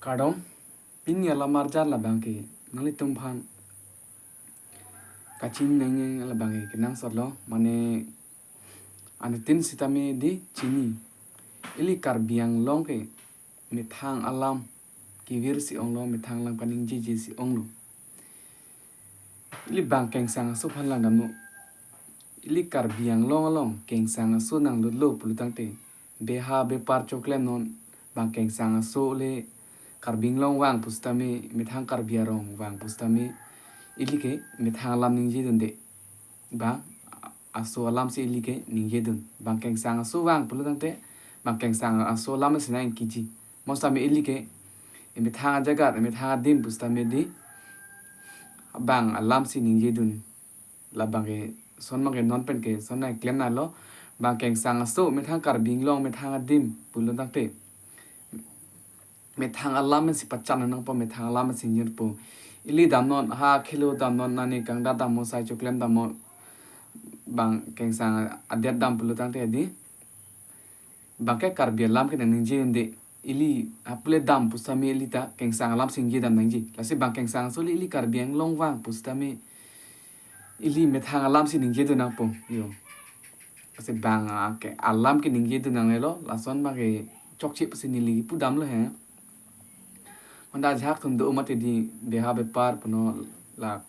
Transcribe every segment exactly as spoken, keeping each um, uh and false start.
Kardom, pini alam arjan labang ke nanglitum aphan kachini nangji labang ke kenangsot lo, mane anuttin sitame dei chini. Ili Karbi Anglong ke methang alam kevir si onglo, methang alam kaningjeje si onglo. Ili bang kengsang aso aphan langdamnon. Ili Karbi Anglong along kengsang aso nanglutlo pulo tangte, beha bepar choklemnon, bang kengsang aso le Karbi Anglong vang pusitame, methang Karbi arong vang pusitame, ili ke methang alam ningjedunde. Bang aso alam si ili ke ningjedun. Bang kengsang aso vang pulo tangte, bang kengsang aso alam si nangkiji. Mo sitame ili ke emethang ajaga, emethang adim pusitame dei bang alam si ningjedun. Labang ke lason abang ke non pen ke lason nangklemnanglo. Bang kengsang aso, methang Karbi Anglong, methang adim pulo tangte, methang alam si pachan nangpo, methang alam si ningjepo. Ili damnon, ha khelo damnon, nani kangdat damnon, sai choklem damnon, bang kengsang adet dam pulo tangte dei, bang ke Karbi alam ke nangningjedunde. Ili apule dam pusitame ili ta kengsang alam si ningje dam nangji. Lasi bang kengsang aso le ili Karbi Anglong vang pusitame, ili methang alam si ningjedun nangpo. Yo. Lasi bang, ah, ke alam ke ningjedun nangnelo, lason abang ke chokche pusi neli pudamlo he. Manda ajahak atum do mati dei, beha bepar punon, la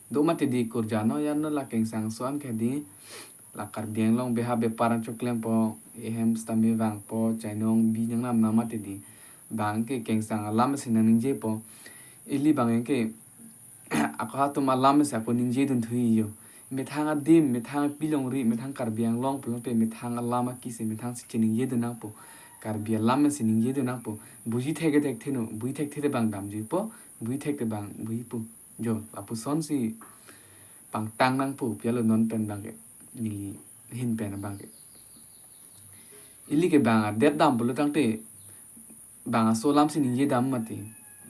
do mati dei, kurjano jarno la kengsang aso an ke dei, la Karbi Anglong beha bepar an choklempo, ehem sitame vangpo, chainong bi nangnam nam mati dei. Bang ke kengsang alam si nangningjepo. Ili bang ke ako atum alam si ako ningjedunthu yo. Methang adim, methang apilongri, methang Karbi Anglong pulo tangte methang alam akisi, methang si chiningjedun nangpo. Karbi alam si ningjedun nangpo. Buji thekthe thekthe no, buji thekthe te bang damjuipo, buji thekthe bang bujipo. Jo, lapuson si pangtang nangpo, pi alo non pen abang ke, neli ahin pen abang ke. Ili ke bang adet dam pulo tangte, bang aso alam si ningje dam mati.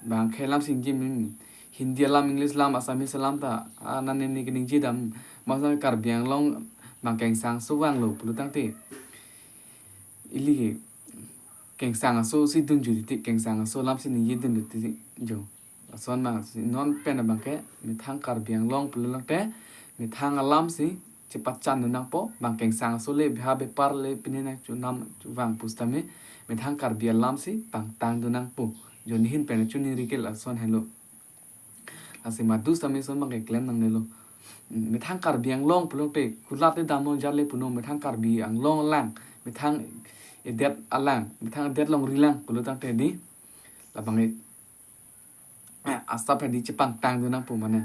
Bang akhei alam si ningje min, Hindi alam, English alam, Assamese alam ta, ah, nani nani ke ningje dam. Masa Karbi Anglong bang kengsang aso vanglo pulo tangte, ili ke kengsang aso si dunju titi, kengsang aso alam si ningjedun titi jo. Lason abang si non pen abang ke methang Karbi Anglong pulo tangte methang alam si chepachan dun nangpo, bang kengsang aso le beha bepar le pine nangchonam vang pusitame methang Karbi alam si pangtang dun nangpo. Jo, neli ahin pen choningri ke lason helo. Lasi madu sitame lason abang ke klem nangnelo. Methang Karbi Anglong pulo tangte kulat le damnon, jat le punon, methang Karbi Anglong alang, methang adet alang, methang adet longri lang pulo tangte dei, labang ke asap hadi chepangtang dun nangpo mane.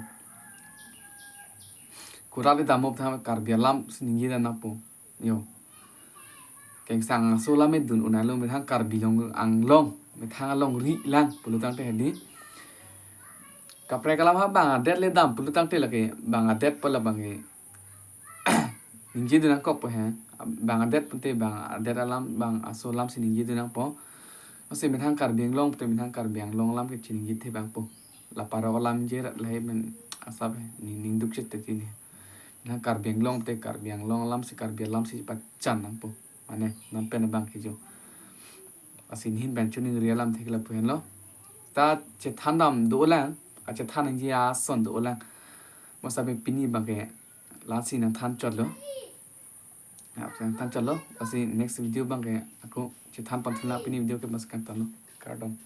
Kulat le damnon, methang Karbi alam si ningje dam nangpo. Yo. Kengsang aso alam dun un-elo, methang Karbi Anglong, methang alongri lang pulo tangte hadi. Kaprek alam ha bang adet le dam pulo tangte lake bang adet pu labang ke ningjedun nangkokpo he. Bang adet pute bang adet alam, bang aso alam si ningjedun nangpo. Masi methang Karbi Anglong pute methang Karbi Anglong alam ke chiningjethe abangpo. La parok alam je rat lahai men asap he, neli ning dukchet titi neli. Methang Karbi Anglong pute Karbi Anglong alam si, Karbi alam si pachan nangpo. Mane non pen abang ke jo. Lasi neli ahin pen choningri alam thek lapu henlo. Ta chethan dam dolang, achethan nangji ason dolang. Mo sitame pini abang ke lasi nangthan chotlo. Ya, nangthan chotlo. Lasi next video abang ke ako chethan pon thunang, pini video ke mas kangtonlo. Kardom.